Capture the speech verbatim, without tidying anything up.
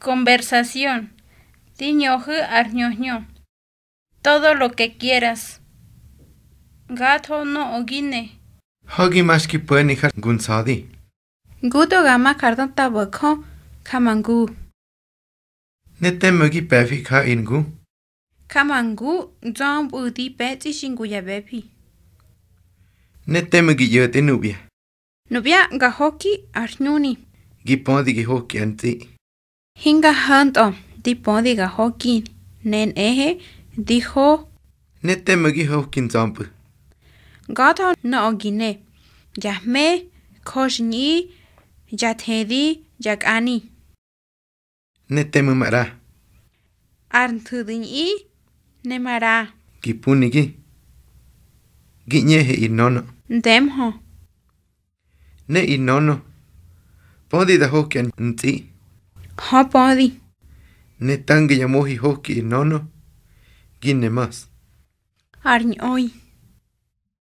Conversación. Di ñöhu̱ ar hñöhñö. Todo lo que quieras. Ngatho nöꞌö gi ne. Ha̱gi ma xki po̱ni ha ngu nsa̱di. Ngutꞌo ga ma jar dötabo̱jö, ja ma ngu. Ne temꞌu̱ gi pe̱fi ja ir ngu. Ja ma ngu, nzömpꞌu̱ di pe̱tsꞌi xi ngu ya ꞌbe̱fi. Ne temꞌu̱ gi ꞌyo̱tꞌi nupya. Nupya ga hoki ar hñuni. Gi pödi gi hoki ar ntsꞌi. Hinga ho̱ntꞌö di pödi ga hoki, ne nꞌehe di ho. Ne temꞌu̱ gi hoki nzömpꞌu̱. Ngatho nöꞌö gi ne, ya hme, jöxhñꞌi, ya thedi, ya kꞌani. Ne temꞌu̱ maꞌra. Ar nthu̱di ñꞌi ne maꞌra. Gi punigi. Gi ꞌñehe ir nönö. Ndemhö. Ne ir nönö. Pödi da hoki ar ntsꞌi. Hö pödi. Ne tange ya mohi hoki ir nönö. Gi ne mas. Ar ñꞌoi.